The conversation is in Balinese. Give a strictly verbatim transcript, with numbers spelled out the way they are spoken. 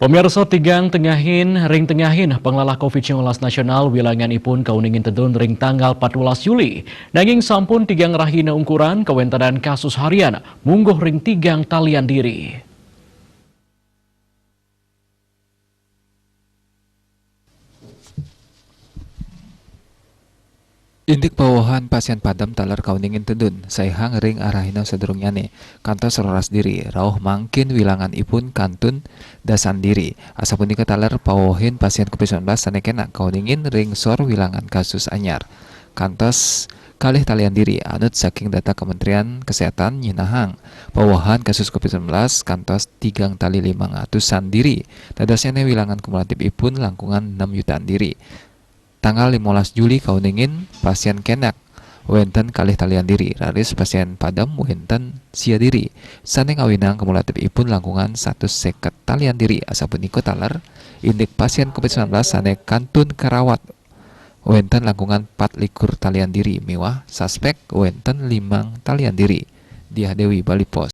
Pemirsa, tigang tengahin ring tengahin panglalah covid sembilan belas nasional wilangan ipun kauningin tedun ring tanggal empat belas Juli. Nanging sampun tigang rahina ungkuran kawéntenan kasus harian mungguh ring tigang talian diri. Indik pawohan pasién padem taler kauningin tedun, saihang ring arahina sadurungnyané, kantos roras diri, rauh mangkin wilangan ipun kantun dasan diri. Asapunika taler pawohin pasién covid sembilan belas sané kénak kauningin ring sor wilangan kasus anyar, kantos kalih talian diri, anut saking data Kementerian Kesehatan nyinahang, pawohan kasus covid sembilan belas kantos tigang tali limang atusan diri. Dadosnyané wilangan kumulatif ipun langkungan enam jutaan diri. Tanggal limolas Juli kauningin pasién kénak wénten kalih talian diri, raris pasién padem wénten sia diri, sané ngawinang kumulatif ipun langkungan satus séket talian diri. Asapunika taler indik pasién covid sembilan belas sané kantun karawat wénten langkungan pat likur talian diri miwah suspék wénten limang talian diri. Diah Dewi, Bali Post.